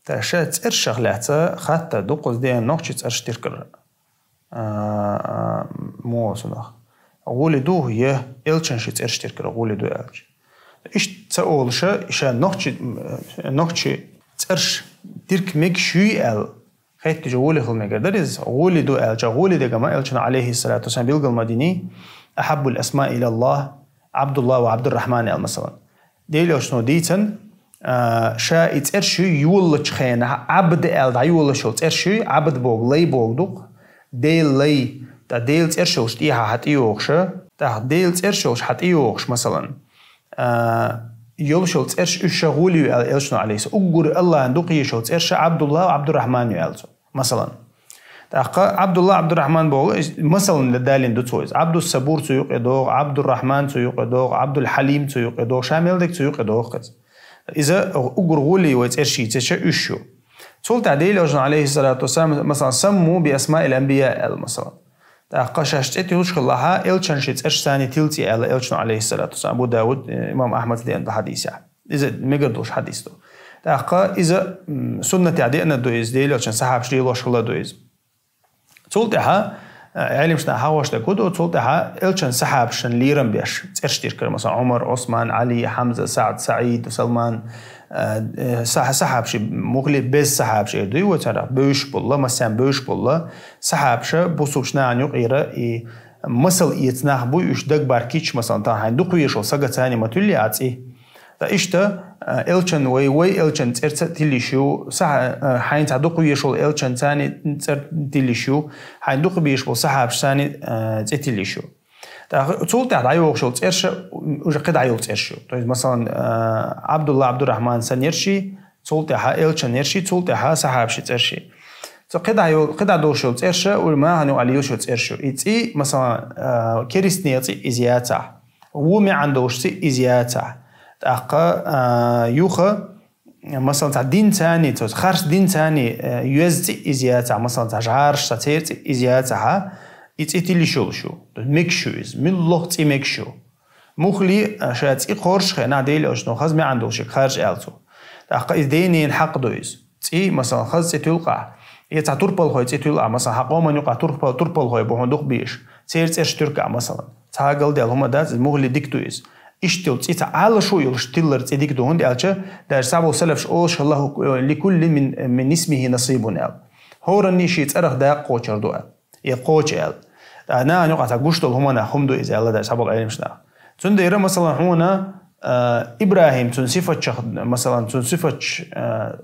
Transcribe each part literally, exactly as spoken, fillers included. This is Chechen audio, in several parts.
ТӀаккха ша цӀершах лаьца хатта дукхаза деана нохчий цӀерш тиркар. А, а, муо сунах. ГӀули ду, е элчан ши цӀерш тиркар гӀули ду аьлча. Иштта ца олуша, ша нохчий, нохчий цӀерш тирк мегаш юй аьлла, хеттача гӀули хила мегар дара иза. ГӀули ду аьлча, гӀули дегама элчана, алейхиссалату вассалам, билгал ма дини, «Ахаббул асма илаллах Абдулла ва Абдуррахман», аьлла, масалан. Дела элчано дийцан, а, ша и цӀерш йолаллачу хенахь, Абд аьлла дӀайолалаш йолу цӀерш юй, Абд богу, лай богу дукха. Дела лай, тӀа Дела цӀерш йолуш тӀехьа хьан тӀейогӀуша, тӀаккха Дела цӀерш йолуш хьан тӀейогӀуш, масалан. А, йолуш йолу цӀерш уьш ша гӀули ю аьлла элчано, алейхиссалам. Уггар Аллахьан дукха езаш йолу цӀерш Абдулла, Абдуррахман ю аьлла цо, масалан. ТӀаккха Абдулла, Абдуррахман боху, иза масалан далийна ду цо иза. Абдус-Сабур цу юкъе догӀу, Абдуррахман цу юкъе догӀу, Абдул-Хьалим цу юкъе догӀу, ша мел дерг цу юкъе догӀу иза. Иза уггар гӀули вай цӀерш йийцича уьш ю. Цул тӀаьхьа Дела элчано, алейхиссалату вассалам, масалан, «Самму би асмаил анбия», аьлла, масалан. ТӀаккха шаьш цӀе тилуш хилахьа, элчан ши цӀерш цани тилци аьлла, элчано, алейхиссалату вассалам, Абу Давуд, э, имам Ахмад деана ду хьадисехь. Иза мегар долуш хьадис ду. ТӀаккха иза, м, суннатехь деана ду иза, Дела элчан сахьабаш лелош хила ду иза. Цул тӀаьхьа, э, Ӏелимаш наха хьахош дерг хӀун ду, цул тӀаьхьа элчан сахьабашан лерам беш, цӀерш тиркар, масалан, Ӏумар, Ӏусман, Ӏали, Хьамза, СаӀд, СаӀид, Салман, э, э, сах-, сахьабаши, мухли беза сахьабаш эр дуй, вай царах бевзаш болла, массарна бевзаш болла, сахьабаша бусулбачу нахана юкъера и масал эца нах буй, уьш дагбаркийча, масалан, тахана хьайн дукха везаш волу сага цани ма туьллий а цӀе. Ткъа иштта, а, элчан вай, вай элчан цӀерца тилиш ю, саха-, а, хьайн цхьа дукха везаш волу элчан цани цӀер тилиш ю, хьайн дукха безаш болу сахьабаш цани, а, цӀе тилиш ю. ТӀаккха цул тӀаьхьа дӀайогӀуш йолу цӀерша уже кхидӀа йолу цӀерш ю. То есть, масалан, а, Абдулла, Абдуррахман сан ерши, цул тӀаьхьа элчан ерши, цул тӀаьхьа сахьабаши цӀерши. Цу кхидӀа йол-, кхидӀа долуш йолу цӀерша уже махана юкъа лелаш йолу цӀерш ю. И цӀе, масалан, а, керист нехан цӀе иза яцахь, ву маьӀна долуш цӀе иза яцахь. ТӀаккха, а, юха, масалан, цхьа дин цани, цо харц дин цани, э, йоьзна цӀе иза яцахь, масалан, цхьа жӀараш, цхьа церан цӀе иза яцахьа, и цӀе тилиш йолуш ю. Мегаш ю иза, муьлхха цӀе мегаш ю. Мухли, а, ша цӀе кхорш хенахь, Дела элчано хаза маьӀна долуш ерг харжа аьлла цо. ТӀаккха иза ден-ненан хьакъ ду иза. ЦӀе, масалан, хаза цӀе туьлкъахь, я цхьа турпалхой цӀе туьлкъахь, масалан, хьан къоман юкъахь турпал-, турпалхой бу хьуна дукха беш, церан цӀерш туьлкъахь, масалан. Цхьа галдаьлла хӀума дац, иза мухли дика ду иза. Иштта йолу цӀе цхьа Ӏалашо йолуш тиллар цӀе дика ду, хӀунда аьлча, даже цхьаболу салафаш олуш хилла, «Ликуллин мин, мин исмихи насибун», аьлла. ХӀоранний шен цӀарах дакъа кхочур ду аьлла. Я кхочу аьлла. ТӀаккха нахана юкъахь цхьа гуш долу хӀуманах хӀума ду иза аьлла дара цхьаболу Ӏелимаш наха. Цундела, масалан, хьуна, а, ИбрахӀим, цуьнан сифатчах, масалан, цуьнан сифатча, а,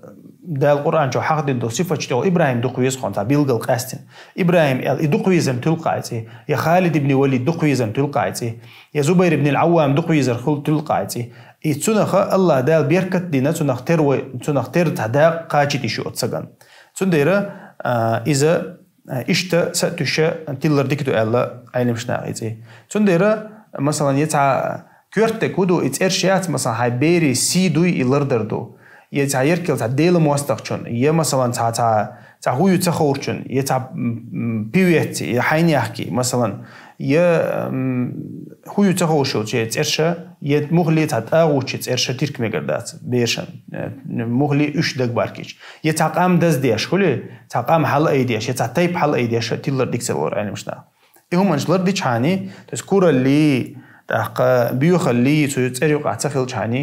Дала Къуръан чу хьахдина долу сифатча тӀехула ИбрахӀим дукха веза хьуна, цхьа билггал къаьстина. ИбрахӀим аьлла, и дукха везарна туьлкъахь и цӀе, я Халид ибн Валид дукха везарна туьлкъахь и цӀе, я Зубайр ибн ал-Аввам дукха везар хила туьлкъахь и цӀе. И цунаха Аллах Дала беркат а дина, цунах тера вай, цунах тера цхьа дакъа кхачийта йиш ю оцу сагана. Цундела, а, иза Э, иштта са а туьйсуш тиллар дика ду аьлла Ӏелимаш наха и цӀе. Цундела, масалан, я цхьа коьртаниг хӀун ду, и цӀераш яц, масалан, хьайн берийн сий дуй, и лардар ду. Я цхьа ерригал цхьа Делан мостагӀчун, я, масалан, цхьа, цхьа, цхьа хӀун ю ца ховрачун, я цхьа, м, м, певец, я хьайнехкий, масалан, я, м, хӀун ю ца ховшалча цӀерша, я мухли цхьа тӀагӀучу цӀерша тирк мегар дац берашан, э, мухли уьш дагбаркийча. Я цхьа къам даздеш, хуьлий, цхьа къам хьалаайдеш, я цхьа тайпа хьалаайдеш, тиллар дика ца лора Ӏелимаш наха. И хӀуманаш лардичхьана, то есть куралли, тӀаккха боьхалли, цу цӀер юкъахь ца хилчхьана,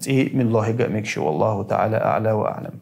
цӀе муьлхха а мегаш ю, валлаху таӀала аӀла ва аӀлам.